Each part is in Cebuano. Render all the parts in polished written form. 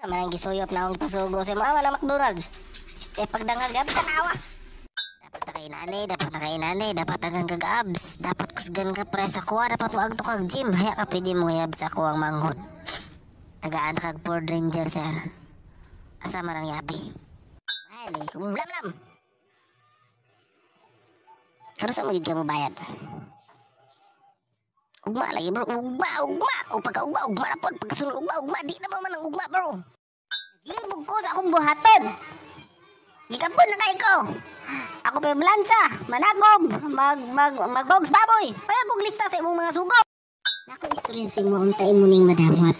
Naman ang gisuyop na akong pasugo sa mo. Awa na McDonald's. Este, pagdangal gab, tanawa. Dapat na kay nanay, dapat na kay nanay, dapat agang kag-abs, dapat kusgan ka pre sa kuha, dapat mo agto kag gym, haya ka pwede mo ngayab sa kuha ang manghod. Tagaan kag Ford Ranger, sir. Asa man ang yabi? Mahal eh, kumlamlam! Kano sa magiging ka mo bayad? Ugma lagi bro, ugma, ugma! O pagka ugma, ugma na po, pagkasunod ugma, ugma, di na ba man ang ugma bro? Naglibog ko sa akong buhaton! Gikapon na kay ko! Ako pa yung lansa, managob, mag, mag, magbogs baboy! Kaya kong lista sa imong mga sugo! Nako istorya si mo, unta imo ning madamot.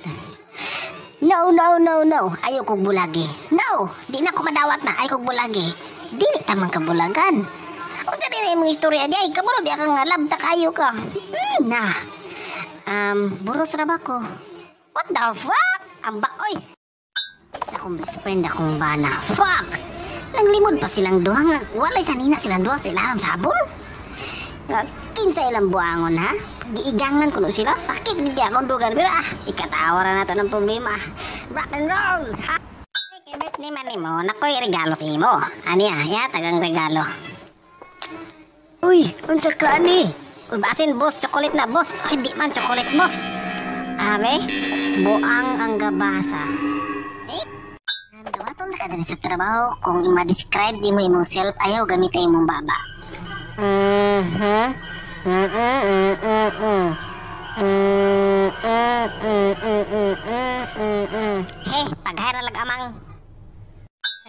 No, no, no, no. Ayaw kong bulagi. No! Di na ko madawat na. Ayaw kong bulagi. Dili tamang kabulagan. Unsa din na imong istorya di ay kamo biya ka nga labta kayo ka. Na. Buros ra ba ko? What the fuck? Ambak oy. Sa akong best friend akong bana. Fuck! Naglimod pa silang duha nga walay sanina silang duha sa ilalam sa habol. Kinsa ilang buangon ha? Giigangan kuno sila. Sakit gid akong dugan pero ikatawa ra nato ng problema. Rock and roll. Ha? Ay, kay birthday man nimo, nakoy regalo sa imo. Ani ah, ya tagang regalo. Uy, unsa ka ani? Uy, basin boss, chocolate na boss. Ay, di man chocolate boss. Abe, buang ang gabasa. Eh, dawaton na ka diri sa trabaho kung ma-describe nimo imong self ayaw gamit imong baba. Mhm. Mm mm mm mm. Mm mm mm mm mm mm mm. Hey, paghara lag amang.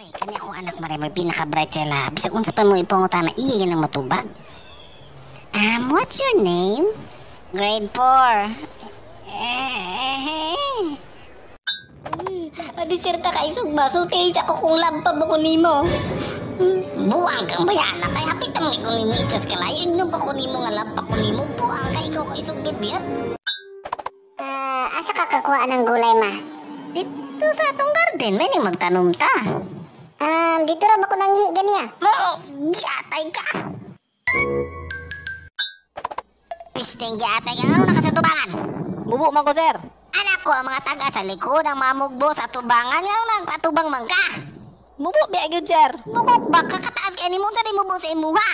Ay, kani akong anak mare may pinaka-bright sila. Bisag unsa pa mo ipangutana, iya yan ang matubag. What's your name? Grade 4. Adi sirta ka isog ba? So, kay sa ko kung lampa ba ko nimo. Buang kang bayana. Kay hapit ang ko nimo itas kalayo. Igno pa ko nimo nga lampa ko nimo. Buang ka ikaw ka isog dud biyat. Asa ka kakuha ng gulay, ma? Dito sa atong garden, may ni magtanom ta. Dito ra ba ko nanghi ganiya? Mo, giatay ka. Pisting giatay ka. Ano na ka sa tubangan? Bubo man ko, sir. Anak ko ang mga taga sa likod ang mamugbo sa tubangan. Nga nang patubang man ka. Bubo biya gyud, sir. Bugok ba ka kataas kay nimo sa mubo sa imuha?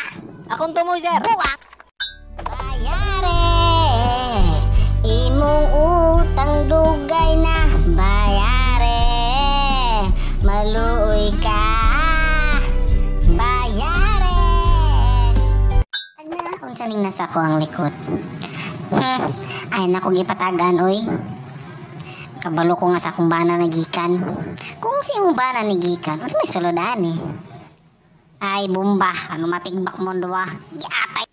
Akong tumoy, sir. Buwak. Bayare imong utang dugay na bayare. Maluoy ka. Bayare. Tagna unsa ning nasa ko ang likod. Ay nako gipatagan oy. Kabalo ko nga sa akong bana nagikan. Kung si imong bana nagikan, unsa may sulod ani? Ay bomba, ano matigbak mo duwa? Giatay.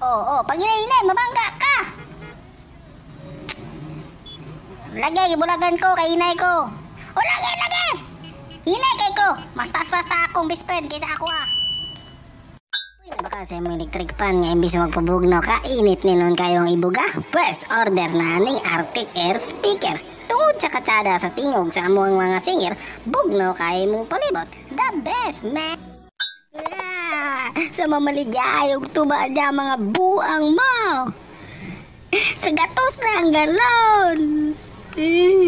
Oo, oh, pag hinay-hinay, mabangga ka. Lagay, gibulagan ko kay hinay ko. O lagay, lagay. Hinay kay ko. Mas pas-pas pa akong best friend kaysa ako ah. Uy, na baka sa imong electric fan nga imbis magpabugnaw ka, init ni nun kayong ibuga. Pwes, order na ning Arctic Air Speaker. Tungod sa katsada sa tingog sa among mga singer, bugnaw kay imong palibot. The best, man! Sa mamaligay og tuba dya mga buang mo. Sa gatos na ang galon. Please.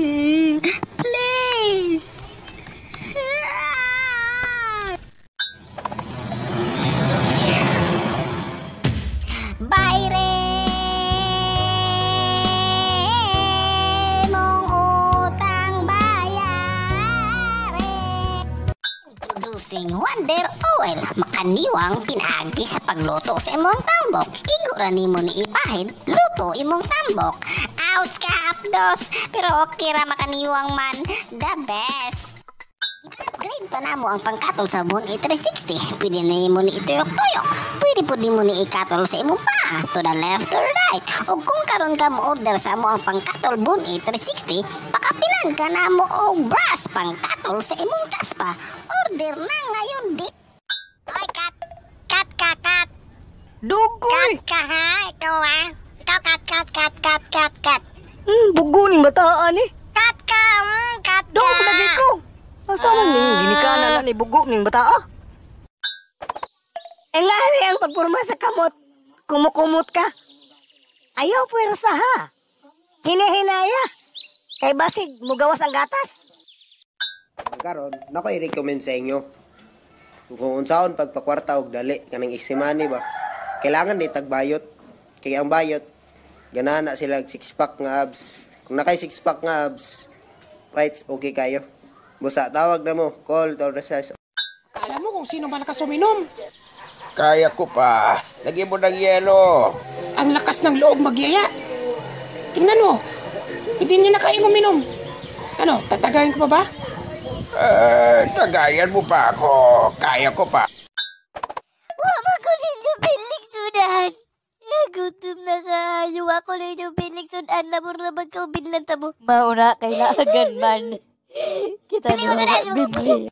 Bayre mong utang bayare. Introducing Wonder Oil, makaniwang pinaagi sa pagluto sa imong tambok. Igura nimo ni ipahid, luto imong tambok. Ouch ka, apdos! Pero okay ra makaniwang man. The best! I-upgrade pa namo ang pangkatol sa Bone A360. Pwede na nimo ni ituyok-tuyok. Pwede po nimo ni ikatol sa imong paa, to the left or right. O kung karon ka mo order sa amo ang pangkatol Bone A360, pakapinan ka na mo og brush pangkatol sa imong kaspa. Order na ngayon di. Oy, cut. Cut ka, cut. Dugoy. Cut ka, ha? Ikaw, ha? Ikaw, cut, cut, cut, cut, cut, cut. Bugo ning bataan eh. Cut ka, cut ka. Dog lagi ko. Asa man ning ginikanan na ni bugo ning bataa? Eh nga ang pagpurma sa kamot. Kumukumot ka. Ayaw puwersa ha. Hinihinaya. Kay basig mugawas ang gatas. Karon, nako i-recommend sa inyo. Kung unsaon pagpakwarta og dali kanang isimani ba. Kailangan ni tagbayot. Kay ang bayot ganahan na sila og six pack nga abs. Kung nakay six pack nga abs, right, okay kayo. Busa tawag na mo, call to recess. Alam mo kung sino malakas uminom. Kaya ko pa. Lagyan mo ng yelo. Ang lakas ng loob magyaya. Tingnan mo. Hindi niya na kayang uminom. Ano, tatagayin ko pa ba? Tagayan mo pa ako. Kaya ko pa. Wa man ko ninyo bilig sudan. Gutom na kaayo. Ako ninyo bilig sudan. Labor na magkaubilan ta mo. Mauna kay naagan man. Kita Bili ko na sudan. bibli.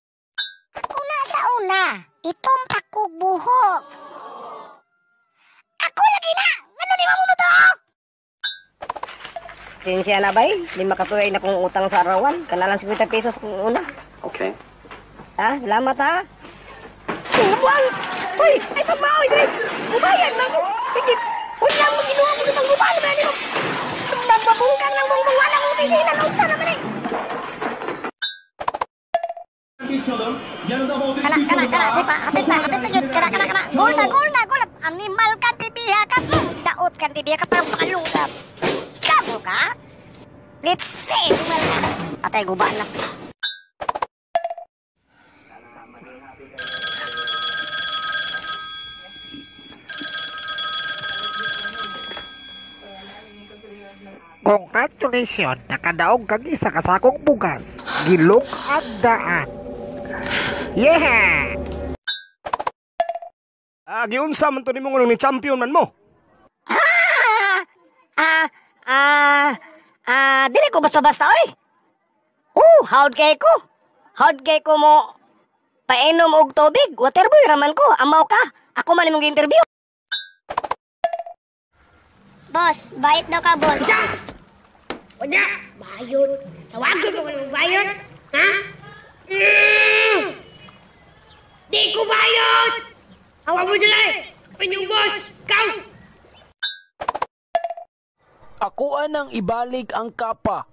Una sa una, itumpak ko buhok. Ako lagi na! Ano di mo to? Sinsya na bay, di makatuloy na kong utang sa arawan. Kanalang 50 pesos kung una. Okay. Ha, salamat ha. Buang! Hoy, ay pagmaoy, Drake! Mubayad man ko! Higit! Wala mo ginawa mo itong gubal man mo! Nagpabungkang ng bungbong wala mong opisina! Unsa naman eh! Kana, kana, kana. Sipa, kapit na, kapit na yun. Kana, kana, kana. Gol na, gol na, gol na. Animal ka, tibiha ka. Daot ka, tibiha ka. Parang palunga. Kamo ka? Let's see. Patay, guba na. Congratulations, nakadaog kag isa ka sakong bugas. Gilong ang daan. Yeah! Giunsa man to nimo ngunong ni champion man mo. Dili ko basta-basta oy. Oh, howd kay ko. Howd kay ko mo painom og tubig. Waterboy raman ko. Amaw ka. Ako man imong gi-interview. Boss, bayot daw ka, boss. Wala! Bayot! Tawagan mo ko ng bayot! Ha? Di ko bayot! Awa mo dyan eh! Ako yung boss! Ikaw! Ako anang ibalik ang kapa.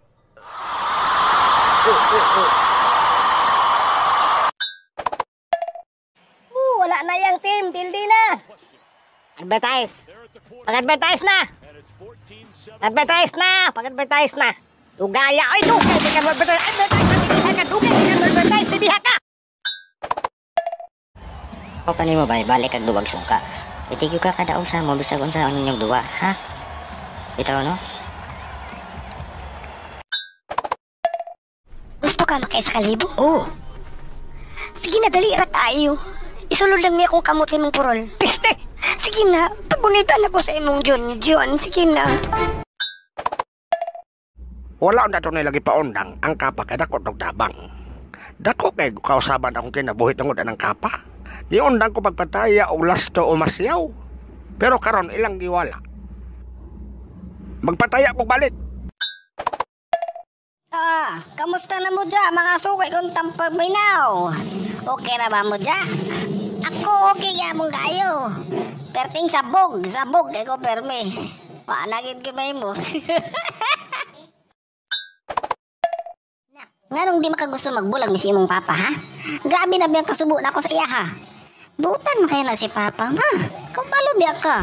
Oh, wala na yang team. Tildi na. Advertise. Pag-advertise na. Advertise na. Pag-advertise na. Dugaya. Ay, dugay. Di ka mag-advertise. Advertise na. Bibiha ka. Dugay. Di ka mag-advertise. Bibiha ka. O kanimo ba balik kag duwag sungka. Itigyo ka kada usa mo bisag unsa ang inyong duwa, ha? Bitaw no? Gusto ka makaisa kalibo? Oh, Sige na, dali ra tayo. Isulod lang niya akong kamot sa imong purol. piste. Sige na, pagunitan ako sa imong John John. Sige na. Wala na to nila gipaundang ang kapa kay dako og tabang. Dako kay kausaban akong kinabuhi tungod anang kapa. Niundang ko pagpataya og lasto o masyaw. Pero karon ilang giwala. Magpataya kog balik. Kamusta na mo dya, mga suki kong tampaminaw? Okay na ba mo dya? Ako okay nga mong kayo. Perting sabog, sabog kay ko perme. Paanagin kimay mo. Nganong di makagusto magbulag ni si imong papa, ha? Grabe na biyang kasubo na ako sa iya, ha? Butan mo kaya na si papa, ma. Kung biya ka.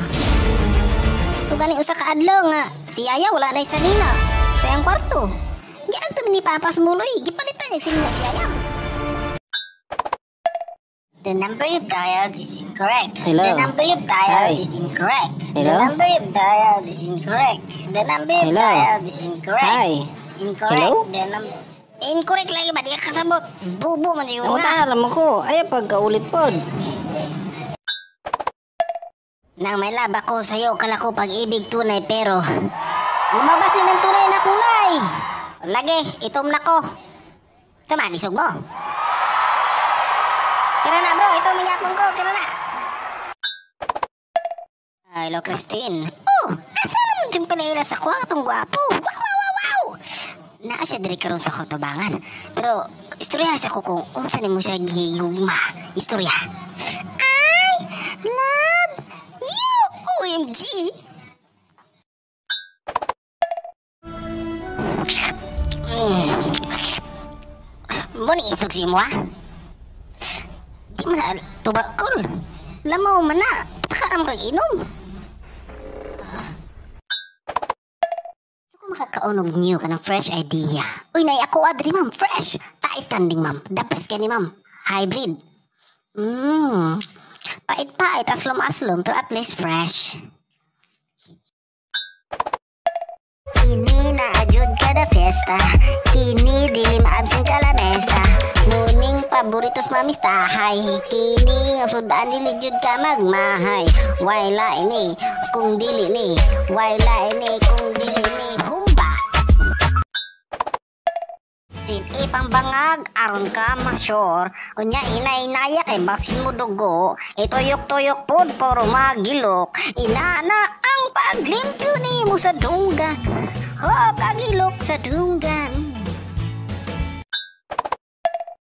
Kung gani usa ka adlaw nga, si Yaya wala na isa nina. Sa iyang kwarto. Giadto ni papa sa muloy, gipalitan niya sinina si Yaya. The number you've dialed is incorrect. Hello. The number you've dialed Hi. is incorrect. Hello. The number you've dialed is incorrect. The number you've Hello. dialed is incorrect. Hi. Incorrect. Hello? The incorrect lagi ba? Di ka kasabot. Bubo man siguro ka. Alam mo ko, ay pagkaulit pod. Nang may love ako sa'yo, kala ko pag-ibig tunay pero lumabas din ang tunay na kulay. Lagi, itom na ko. Sama, nisog mo. Kira na bro, ito minyapon ko, kira na. Hello, Christine. Oh, asa naman din panaila sa kuha itong gwapo? Wow, wow, wow, wow! Naa siya diri karon sa kotobangan. Pero, istorya sa ko kung unsa nimo siya gihigugma. Istorya. I love you, OMG! Mo ni isog si mo ha? Di man na tubakol. Lamaw man na. Pakaram kag inom. So kung makakaon og new kanang fresh idea. Uy, nay ako adri ma'am, fresh. Ta standing ma'am. The best kani ma'am. Hybrid. Pait-pait, aslom-aslom, pero at least fresh. Kini na ajud kada fiesta. Kini dili maabsent ka la mesa. Muning paboritos mamistahay. Kini ang sudan dili jud ka magmahay. Why la ini kung dili ni. Why la ini kung dili ni. Humba. Sil pambangag aron ka ma-sure. Unya inay-inaya kay basin mo dugo. Ituyok-tuyok pod puro magilok. Inana ang paglimpyo nimo sa dunggan. Ho, pagilok sa dunggan.